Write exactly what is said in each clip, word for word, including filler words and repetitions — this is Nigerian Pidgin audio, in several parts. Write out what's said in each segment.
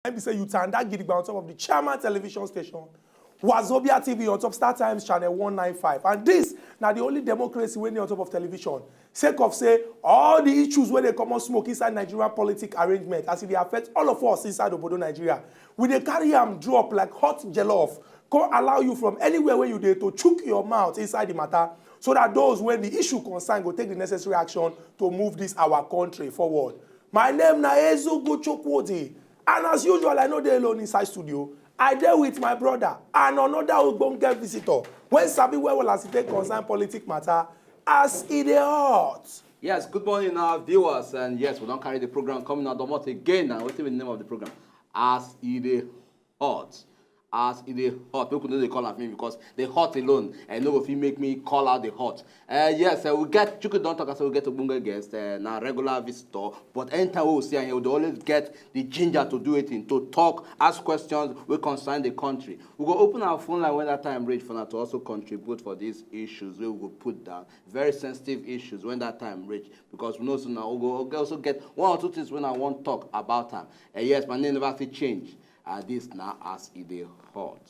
And be say you tanda gidigba on top of the Chairman television station, Wazobia T V on top Star Times channel one nine five. And this na the only democracy wey dey on top of television. Sake of say all the issues wey dey comot smoke inside Nigerian politic arrangement as e dey affect all of us inside obodo Nigeria, we dey carry am drop like hot jollof, come allow you from anywhere wey you dey to chook your mouth inside the matter, so that those wey the issue concern go take the necessary action to move this our country forward. My name na Ezugu Chukwudi, and as usual, I no dey alone inside studio. I dey with my brother and another ogbonge visitor wey sabi well well as e take concern politic matter as e dey hot. Yes, good morning, our viewers, and yes, we don carry the program coming out domot again. And wetin be the name of the program? As e dey hot. As e dey hot, make we no dey call am finish because the hot alone, eh, no go fit make me call out the hot. Uh, yes, uh, we get Chuku don talk as we get ogbonge guest, uh, na regular visitor, but anytime we see am here, we dey always get the ginger to do wetin, to talk, ask questions wey concern the country. We go open our phone line when that time reach for una to also contribute for these issues wey we go put down, very sensitive issues when that time reach, because we know say una go also get one or two things wey una wan talk about am. And yes, my name never fit change. Uh, this na as e dey hot.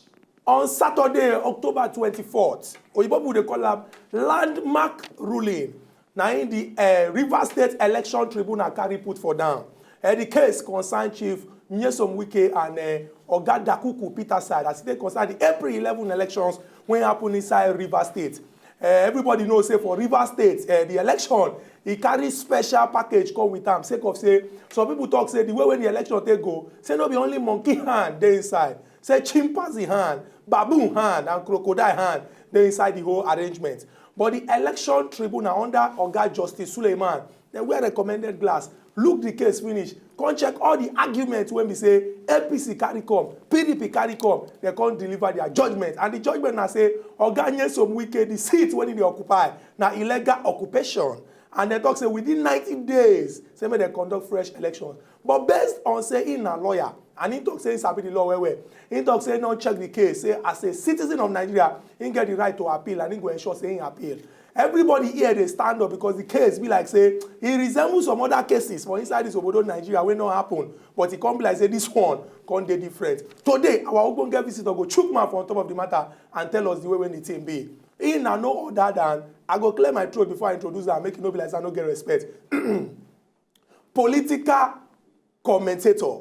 On Saturday, October twenty-fourth, oyibo people dey call am landmark ruling na im the uh, Rivers State Election Tribunal carry put for down. Uh, the case concern Chief Nyesom Wike and uh, Oga Dakuku Peter side as e dey concern the April eleven elections wey happen inside Rivers State. Uh, everybody know say for Rivers State, uh, the election, e carry special package come with am sake of say some people talk say the way wey the election take go, say no be only monkey hand dey inside, say chimpanzee hand, baboon hand and crocodile hand dey inside the whole arrangement. But the election tribunal under Oga Justice Suleiman, dem wear recommended glass, look the case finish, come check all the arguments wey be say A P C carry come, P D P carry come, dem come deliver their judgment. And the judgment na say Oga Nyesom Wike, the seat wey e dey occupy na illegal occupation. And dem talk say within ninety days, say make dem conduct fresh elections. But based on say he na lawyer, and he talk say he sabi the law well well, he talk say he don check the case, say as a citizen of Nigeria, he get the right to appeal and he go ensure say he appeal. Everybody here dey stand up because the case be like say e resemble some other cases for inside this obodo Nigeria wey no happen, but e come be like say this one come dey different. Today, our ogbonge visitor go chook mouth on top of the matter and tell us the way wey the thing be. He na no other than, I go clear my throat before I introduce am, make e no be like say I no get respect. Political commentator,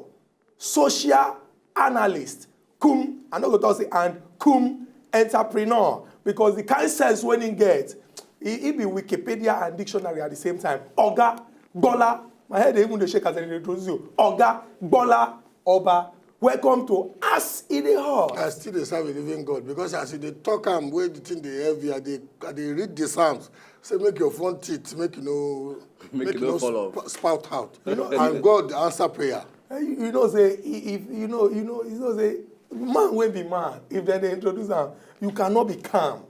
social analyst, cum, I no go talk say and cum entrepreneur, because the kind sense wey he get, he, he be Wikipedia and dictionary at the same time. Oga Gbola, my head dey even dey shake as I dey introduce you. Oga Gbola Oba, welcome to As E Dey Hot. I still dey serve a living God because as you dey talk am, wey the thing dey heavy, I dey I dey read the Psalms. Say make your front teeth make you no Make make you you no no fall off. sp- spout out. You know, and God answer prayer. Eh, you, you know say i- if you know you know you know say man wey be man, if dem dey introduce am, you cannot be calm.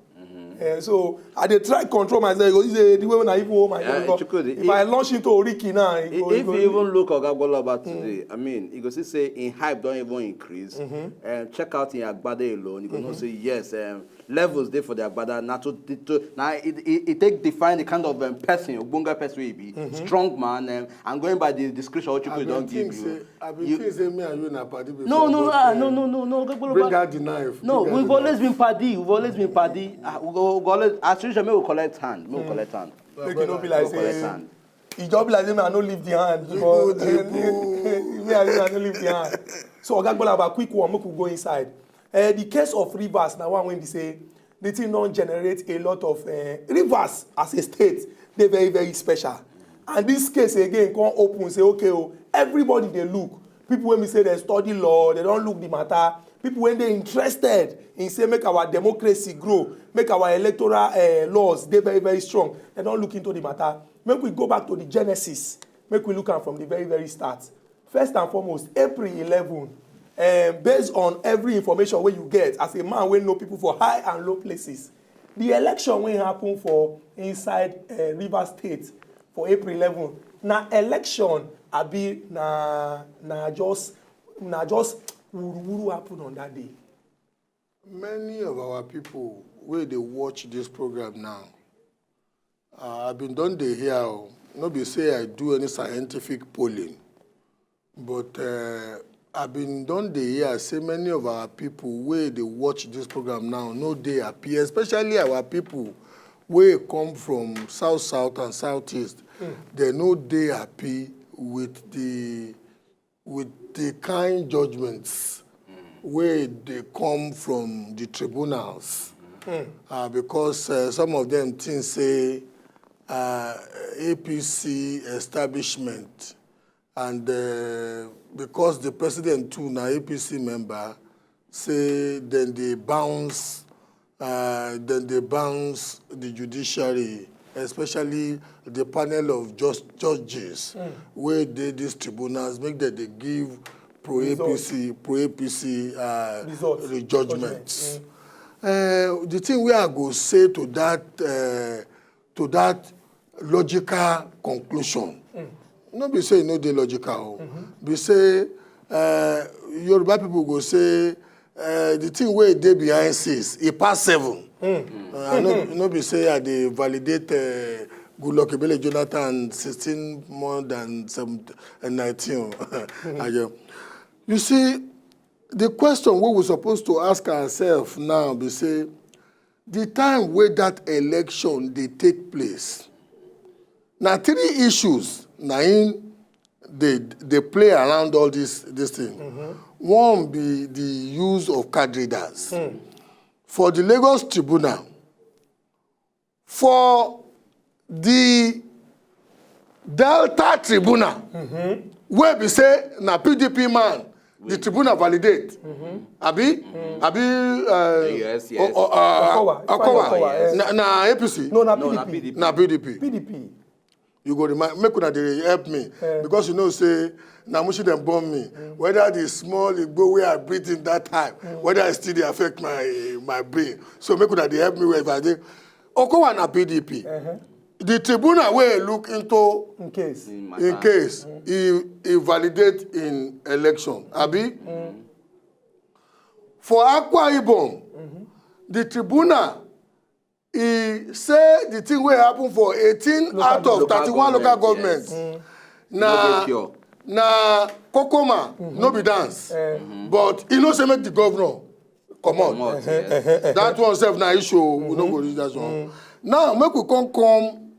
Eh, so I dey try control myself. You go see say the way when I even hold myself, Yeah, because Chukwudi, if if- I launch into Oriki now, e go- e if go- you even look Oga Gbola Oba today, I mean, you go see say in hype don even increase. And check out in Agbada alone, you go know say yes, um, levels dey for the Agbada. Na to, to na it, it, it take define the kind of um, person, ogbonge person wey e be, strong man, um, and going by the description wey Chukwudi don give you. I been you, think say me and you na padi before. No, no, but, ah, uh, no, no, no, no, Oga Gbola Oba. Bring out the knife. No, we've always been padi. We've always been padi. Ah, we go, we go always, as usual, make we collect hand. Make we collect hand. Make e no be like say e just be like say me I no leave the hand because me I no leave the hand. So Oga Gbola Oba, quick one, make we go inside. Uh, the case of Rivers na one wey be say the thing don generate a lot of uh, Rivers as a state dey very very special. And this case again come open say okay o, everybody dey look. People wey be say dem study law, dem don look the matter. People wey dey interested in say make our democracy grow, make our electoral uh, laws dey very very strong, dem don look into the matter. Make we go back to the genesis, make we look am from the very very start. First and foremost, April eleven, um, based on every information wey you get as a man wey know people for high and low places, the election wey happen for inside uh, Rivers State for April eleven na election abi na na just na just wuruwuru happen on that day. Many of our people wey dey watch this program now, uh, I been don dey hear o, no be say I do any scientific polling, but uh, I been don dey hear say many of our people wey dey watch this program now no dey happy, especially our people wey come from south south and southeast. They no dey happy with the with the kind judgments wey dey come from the tribunals. Uh, because uh, some of them think say uh, A P C establishment and uh, because the president too na A P C member, say dem dey bounce uh, dem dey bounce the judiciary, especially the panel of just judges wey dey these tribunals, make dem dey give pro A P C pro A P C uh, judgments. Uh, the thing wey I go say to that uh, to that logical conclusion. No be say e no dey logical o. Be say uh, Yoruba people go say uh, the thing wey dey behind six e pass seven. Uh, no, no be say I dey validate uh, Goodluck Ebele Jonathan sixteen more than seven, uh, nineteen. You see, the question wey we suppose to ask ourselves now be say the time wey that election dey take place, na three issues na im dey dey play around all this this thing. One be the use of card readers for the Lagos tribunal, for the Delta tribunal, wey be say na P D P man the tribunal validate. Abi abi uh, yes, yes. Okowa, Okowa. Okowa, yes. Na, na A P C. No, na No, na P D P. P D P. Na P D P. P D P. You go remind, make una dey help me, eh, because you know say na Mushin dem born me. Mm. Whether the small igbo wey I breathe in that time, mm, whether I still dey affect my my brain. So make una dey help me wherever I dey. Okowa na P D P. Uh-huh. The tribunal wey look into in case, in, in case, mm, e e validate in election, abi? Mm. For Akwa Ibom, mm-hmm, the tribunal e say the thing wey happen for eighteen local out of thirty-one local government, yes, na na kokoma, mm-hmm, no be dance, eh, but e no say make the governor comot. Comot, yes. That one sef na issue, we no go reach that one. Mm-hmm. Now make we come come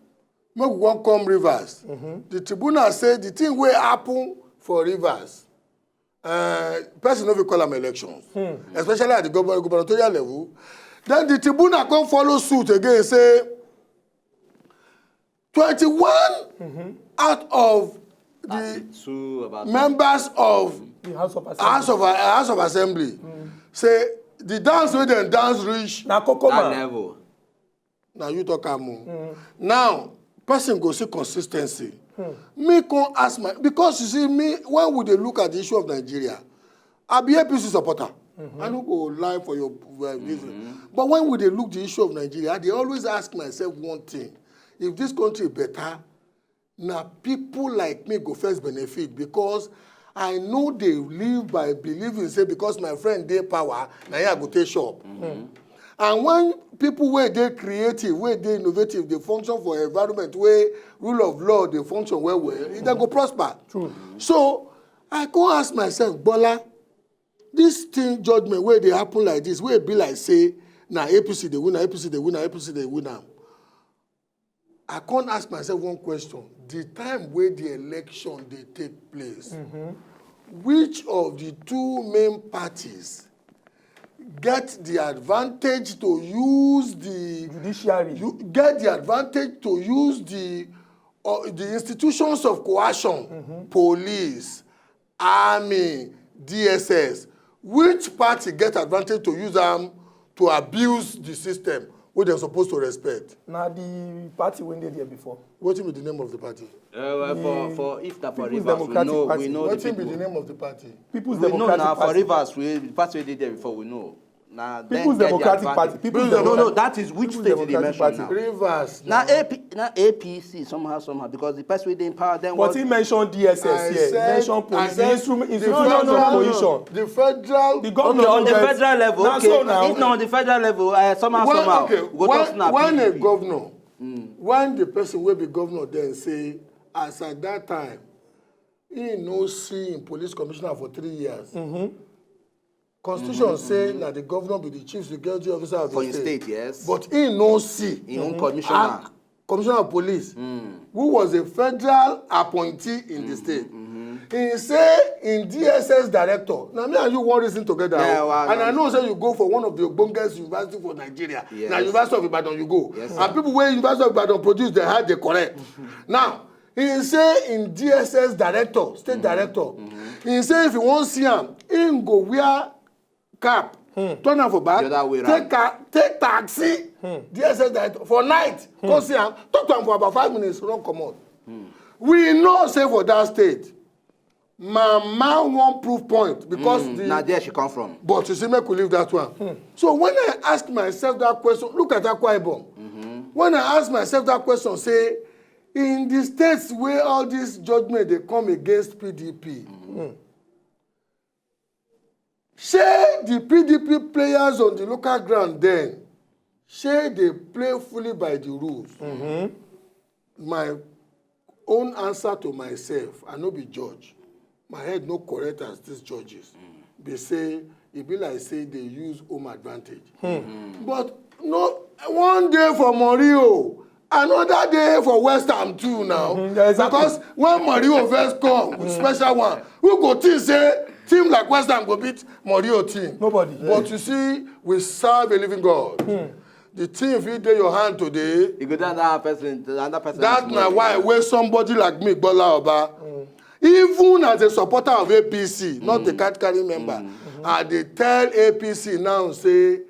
make we come come Rivers. Mm-hmm. The tribunal say the thing wey happen for Rivers, uh, person no fit call am elections, hmm, especially at the governor gubernatorial level. Then the tribunal come follow suit again, say twenty-one, mm-hmm, out of the members of the House of Assembly, House of, House of Assembly, mm, say the dance wey dem dance reach na kokoma level. Na you talk am o. Mm. Now, person go see consistency. Mm. Me come ask my, because you see me, when we dey look at the issue of Nigeria, I be A P C supporter. Mm-hmm. I no go lie for your uh, business. Mm-hmm. But when we dey look the issue of Nigeria, I dey always ask myself one thing: if this country better, na people like me go first benefit, because I no dey live by believing say because my friend dey power, na him I go take shop. Mm-hmm. And when people wey dey creative, wey dey innovative, dey function for environment wey rule of law dey function well well, e dem go prosper. True. So I go ask myself, Bola, this thing judgment wey dey happen like this, wey be like say na A P C dey win, na A P C dey win, na A P C dey win am. I can't ask myself one question. The time where the election they take place, mm-hmm, which of the two main parties get the advantage to use the judiciary, you get the advantage to use the uh, the institutions of coercion, mm-hmm, police, army, D S S, which party get advantage to use am to abuse the system wey dem suppose to respect? Na the party wey dey there before. Wetin be the name of the party? Uh, well, for, for if na for People's Rivers, we Democratic know, Party. We know the Wetin be the people. Name of the party? People's We know Democratic na for Party. Rivers, we, the party wey dey there before, we know. Na dem People's get the Democratic advantage. Party. People's No, no, Democratic that is which People's state you dey Democratic mention Party. Now. Rivers. Na A P, na A P C somehow, somehow, because the person wey dey in power then But was he mentioned D S S I here. He said, mentioned I police. The said instrument, the institutions of federal, coercion. The federal The governor Okay, on the knows that. Federal level, Na okay. so now. If not on the federal level, uh, somehow, When, somehow, okay, we go when, talk now, when a P D P. Governor, when the person will be governor then say, as at that time, He no see him police commissioner for three years. Constitution say na the governor be the chief security officer of For the him state. State, yes. But he no see Him own commissioner. Ah, commissioner of police, who was a federal appointee in the state. He say in D S S director. Now me and you wan reason together. Yeah, Oh. well, And I well. Know say you go for one of the ogbonge university for Nigeria. Yes. Na University of Ibadan you go. Yes, And people wey University of Ibadan produce, they had the correct. Now, he say in D S S director, state director, he say if you wan see am, him go wear cap, turn am for back, The other way take round. Ca- take taxi, D S S director for night, come see am, talk to am for about five minutes, run comot. We know say for that state, mama wan prove point because the Now there she come from. But you see, make we leave that one. So when I ask myself that question, look at Akwa Ibom. When I ask myself that question, say, in the states where all this judgment they come against P D P, say the P D P players on the local ground then, say they play fully by the rules. My own answer to myself, I no be judge. My head no correct as these judges. They say, e be like say they use home advantage. But no, one day for Morio, another day for West Ham too now. Mhm, yeah, exactly. Because when Morio first come with special one, who go think say team like West Ham go beat Morio team? Nobody. But you see, we serve a living God. The team fit dey your hand today. You go down that person, another person. That na why wey somebody like me, Bola Oba, even as a supporter of A P C, not a card carrying member, I dey tell A P C now say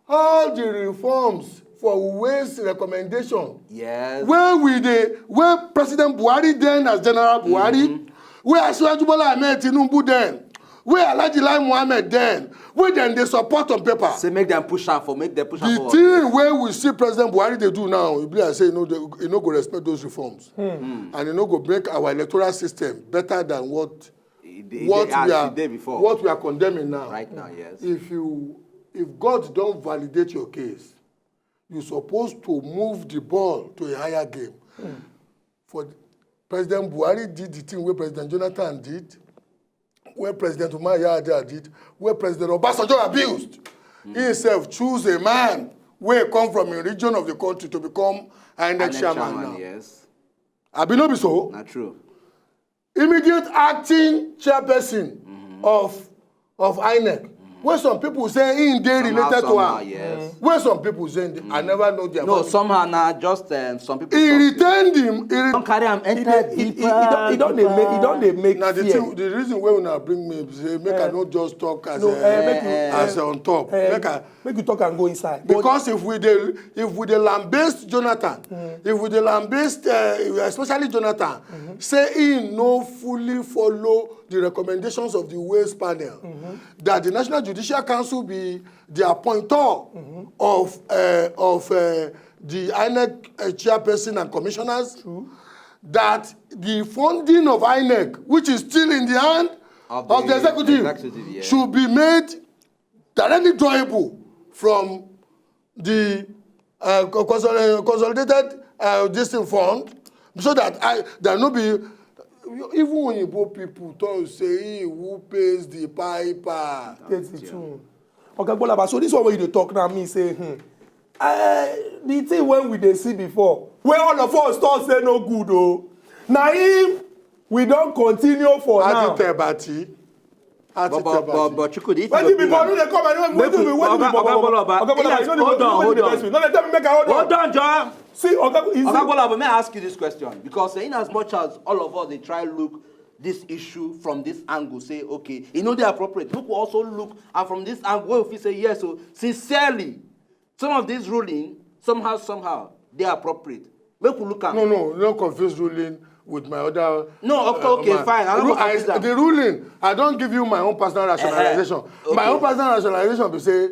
all the reforms for Uwais recommendation Yes. wey we dey, wey President Buhari then as General Buhari, wey Asiwaju Bola Ahmed Tinubu then, wey Alhaji Lai Mohammed then, wey dem dey support on paper. Say make them push am for, make them push am The forward. Thing wey we see President Buhari dey do now, e be like say e no dey, e no go respect those reforms, and e no go make our electoral system better than what E dey- e what dey- as we are e dey before. What we are condemning now. Right now, yes. If you, if God don validate your case, you suppose to move the ball to a higher game. For the, President Buhari did the thing wey President Jonathan did, wey President Umar Yar'Adua did, wey President Obasanjo abused. He himself choose a man wey come from a region of the country to become INEC INEC chairman chairman, now. Yes. Abi no be so? Not true. Immediate acting chairperson of of INEC, wey some people say he dey Somehow, related to somehow, am, yes. Wey some people say I never know their No, family. Somehow now just um, some people. He Talk. Retained him. He re- Don't carry am He enter dey- he- he- he don- he don dey make he don dey make na the fear. Thing, the reason wey una bring me be say make I Eh. No just talk as No, a, eh, make you- as eh, on top. Eh, Make I, make you talk and go inside. But- Because if we dey, if we dey lambaste Jonathan, if we dey lambaste, uh, especially Jonathan, say he no fully follow the recommendations of the Uwais panel, that the National Judicial Council be the appointer of uh, of uh, the INEC uh, chairperson and commissioners, that the funding of INEC, which is still in the hand of, Of the the executive, executive, yeah. Should be made directly drawable from the uh, co- consol- uh, consolidated uh, this thing fund, so that I there no be, even Oyinbo people talk say he who pays the piper. Thirty-two. Oga Gbolaba, so this one wey you dey talk now mean say hmm, uh, the thing wey we dey see before, wey all of us talk say no good o, na him we don continue for now. Ati tebati. Ati But but but tebati. but Chukwudi, if Wetin you be go Bola? Dey come and Make wetin we- be wetin be Oga- Oga Gbolaba, Oga Gbolaba, yes, you no dey hold on, wetin be hold the on. best way. No dey tell me make I hold on. Hold on, John. See, Oga, is Oga it- Gbolaba, may I ask you this question? Because in as much as all of us they try look this issue from this angle, say okay, e no dey appropriate. Make we also look and from this angle, wey we fit say yes, so sincerely, some of this ruling somehow somehow dey appropriate. Make we look am. No, no, no confuse ruling with my other. No, okay, okay, man. Fine. I no Ru- go I- confuse am. The ruling, I don give you my own personal rationalization. Okay. My own personal rationalization be say,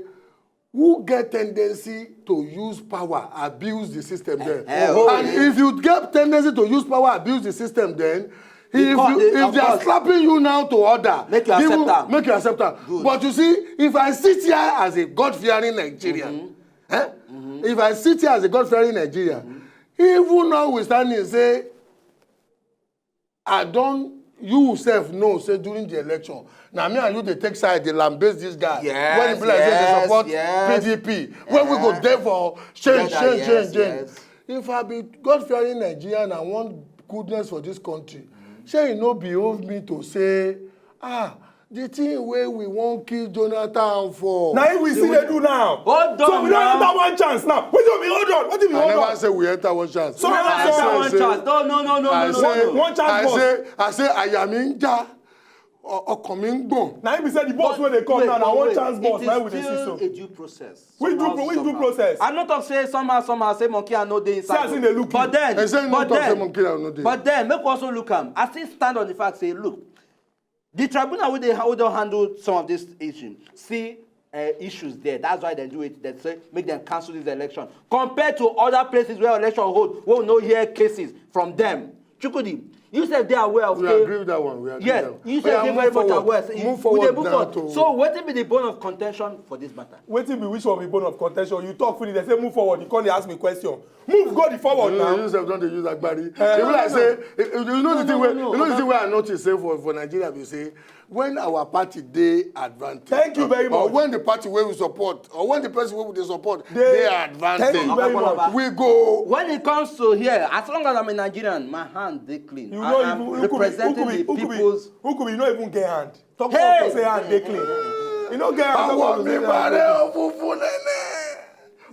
who get tendency to use power, abuse the system then? Eh, oh, And yeah. If you get tendency to use power, abuse the system then, if, Because you, they- if of they are course. Slapping you now to order, Make you give accept you- am. Make you accept am. Good. But you see, if I sit here as a God-fearing Nigerian, eh? If I sit here as a God-fearing Nigerian, even notwithstanding say I don you sef know say during the election, na me and you dey take side, dey lambaste this guy. Yes, When e be like say dey yes, support yes. P D P, when we go dey for change, Together, change, yes, change, change. Yes. If I be God-fearing Nigerian and want goodness for this country, shey e no behove me to say, ah, the thing wey we wan kill Jonathan for. Na him we still dey do now. Hold So on we don now. enter one chance now. Wetin be hold on? Wetin be I hold never on? Say we enter one chance. So Enter I one say, chance. No, no, no, no, I no, say, no, no. One chance I boss. say, I say, àyà mi ń já, ọ- ọkàn mi ń gbọ̀n. Na him be say the boss wey dey come Wait, now na but one wait, chance boss it na is we dey see still so. A due process. Which due Somehow, pro- which due somehow. Process? I no talk say somehow somehow say monkey I no dey inside. See as e dey look But you. then, They say no but talk say then, monkey I no dey. But then, make we also look am. I still stand on the fact say, look, the tribunal wey dey wey don handle some of this issue see uh, issues there. That's why they do it. They say make them cancel this election compared to other places where election hold, wey we no hear cases from them. Chukwudi, you sef dey aware of We say- Agree with that one. We agree Yes, with that one. you sef Oya, dey move very much forward. Aware. Say Move we forward dey move now forward. To So wetin be the bone of contention for this matter? Wetin be which one be bone of contention? You talk finish, they say move forward. You come dey ask me question. Move, go the forward You now. know, you sef don dey use agbari. Eh, Even no, like no, say, you know the No, thing no, wey, no, you know the no. Thing wey I notice say for for Nigeria be say when our party dey advantage. Thank you very Or much. When the party wey we support, or when the person wey we dey support Dey- dey advantage. Thank you very much. We go. When it comes to here, as long as I'm a Nigerian, my hand dey clean. You I know am even who could be who representing could be the who could be people's. Who could be you no even get hand. Talk Hey! Talk say hand dey clean. You no get hand. Talk Àwọn about mi say hand bàrẹ̀ dey clean. òfúfú nẹ́nẹ́.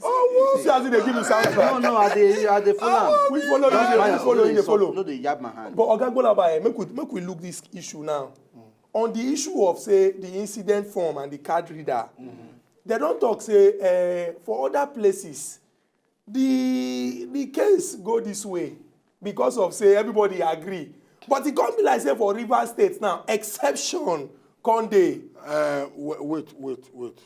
Oh, see as e dey give you sound No, track. no, I dey, I dey follow am. Which follow you Just dey mind which follow you dey yourself, follow. No dey yab my hand. But Oga Gbolaba, eh, make we make we look this issue now. On the issue of say the incident form and the card reader, they don talk say eh, for other places the the case go this way because of say everybody agree, but e come be like say for Rivers State now exception come dey. Uh, wait, wait, wait, wait.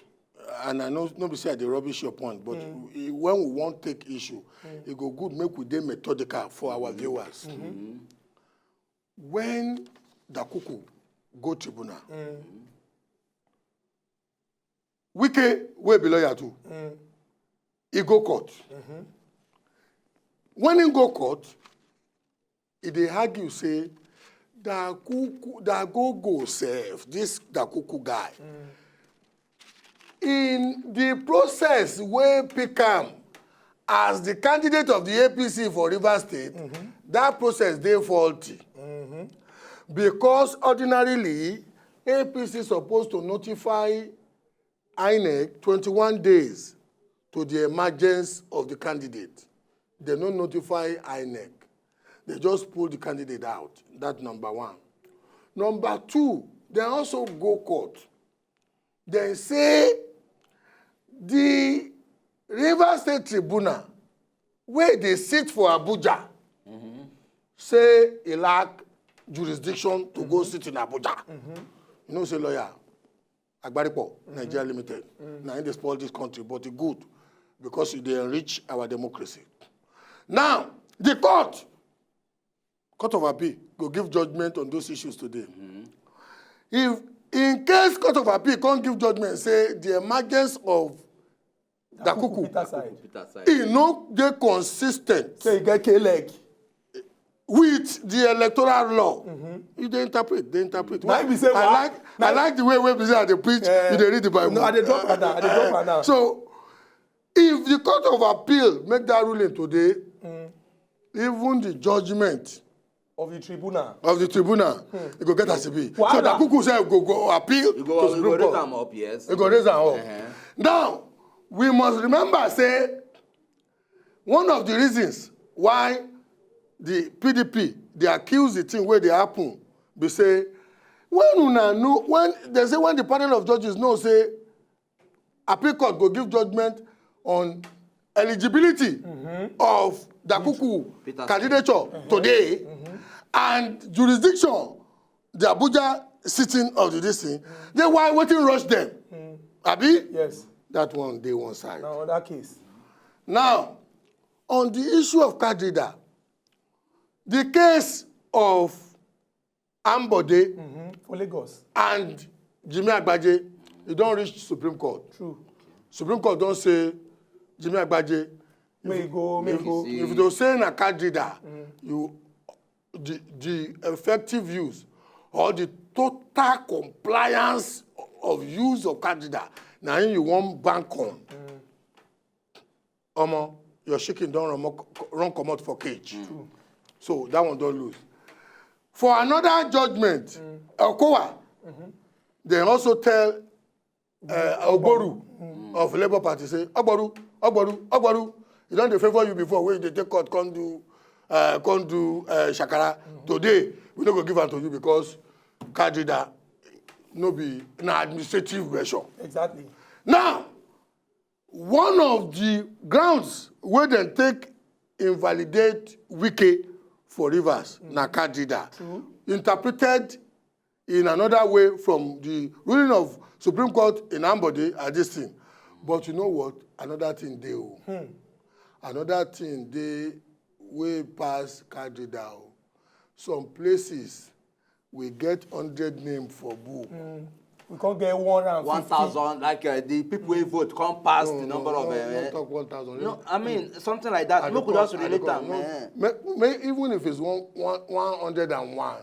And I know no be say I dey rubbish your point, but when we wan take issue, e go good make we dey methodical for our viewers. When Dakuku go tribunal, Wike wey be lawyer too, e go court. When he go court, e dey argue say Dakuku, Dagogo sef, this Dakuku guy, in the process wey pick am as the candidate of the A P C for Rivers State, that process dey faulty. Because ordinarily, A P C suppose to notify INEC twenty-one days to the emergence of the candidate. They no notify INEC. They just pull the candidate out. That number one. Number two, they also go court. They say the Rivers State Tribunal wey dey sit for Abuja say e lack jurisdiction to go sit in Abuja. You know say lawyer Agbaripo Nigeria Limited, na im dey spoil this country, but e good because e dey enrich our democracy. Now, the court, Court of Appeal, go give judgment on those issues today. If in case Court of Appeal come give judgment say the emergence of Dakuku, Peter side. Peter side. E no dey consistent Say you get K leg. with the electoral law. You dey interpret, dey interpret. Na im be say I wa- like, na I like the way wey be say I dey preach, Eh, you dey read the Bible. No, I dey drop am now. I dey drop am now. So, if the Court of Appeal make that ruling today, even the judgment Of the tribunal. of the tribunal, e go get as e be. So Wahala. Dakuku sef go go appeal You to go, you go Supreme raise Court. Am up, yes. E go raise am up. Uh-huh. Now, we must remember say one of the reasons why the P D P dey accuse the thing wey dey happen be say when una know, when they say when the panel of judges know say appeal court go give judgment on eligibility of Dakuku Peter candidature today and jurisdiction, the Abuja sitting of the this thing, then why wetin rush them? Abi? Yes. That one dey one side. Now on that case. Now, on the issue of card reader, the case of Ambode Mm-hmm. For Lagos. and Jimmy Agbaje, e don reach Supreme Court. True. Supreme Court don say Jimmy Agbaje, May e go, may e go. if you don say na card reader, you the the effective use or the total compliance of use of card reader, na him you wan bank on. Omo, your chicken don run, mo- run comot for cage. So that one don lose. For another judgment, Okowa, dem also tell uh, Ogboru of Labour Party say, Ogboru, Ogboru, Ogboru, e don dey favour you before wey you dey take court come do uh, come do uh, shakara. Today, we no go give am to you because card reader no be na administrative measure. Exactly. Now, one of the grounds wey dem take invalidate Wike for Rivers na card reader, interpreted in another way from the ruling of Supreme Court in Ambode as this thing. But you know what? Another thing dey o. Another thing dey wey pass card reader o. Some places we get hundred name for book. We can't get one and One thousand, like uh, the people who vote can't pass the number of. No, Uh, no talk one thousand. No, I mean something like that. I Look, dey just come- I dey relate come- am. no, Eh. may, may, even if it's one, one, one hundred and one,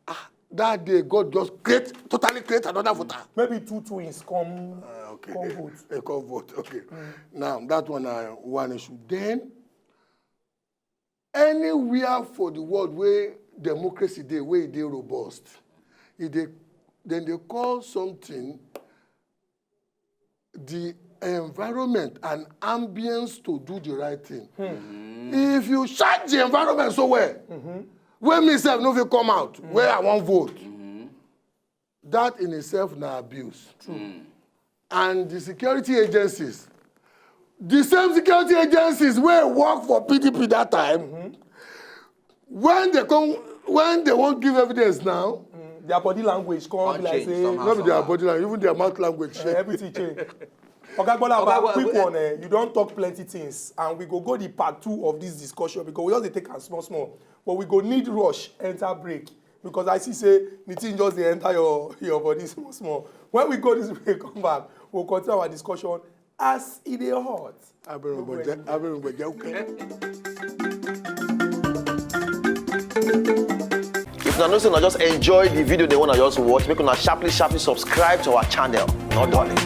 ah, that day God just create, totally create another voter. Maybe two twins come, Okay. come vote. They come vote. Okay. Now, that one na one issue. Then, anywhere for the world where democracy dey, where e dey robust, e dey, then they call something the environment and ambience to do the right thing. If you shut the environment so well, wey me sef no fit come out, where I wan vote, that in itself na abuse. And the security agencies, the same security agencies wey work for P D P that time, when they come, when they wan give evidence now, Their body language come Come be like change say somehow. no be their body language, even their mouth language Eh, change. Everything change. Oga Gbola, Oga, about we- quick we- one, eh, you don talk plenty things, and we go go the part two of this discussion because we just dey take am small small, but we go need rush enter break because I see say the thing just dey enter your your body small small. When we go this break, come back, we'll continue our discussion as e dey hot. Abirungbo jẹ, Abirungbo jẹ, okay. If una know say una just enjoy the video dem wey una just watch, make una sharply sharply subscribe to our channel. No dulling.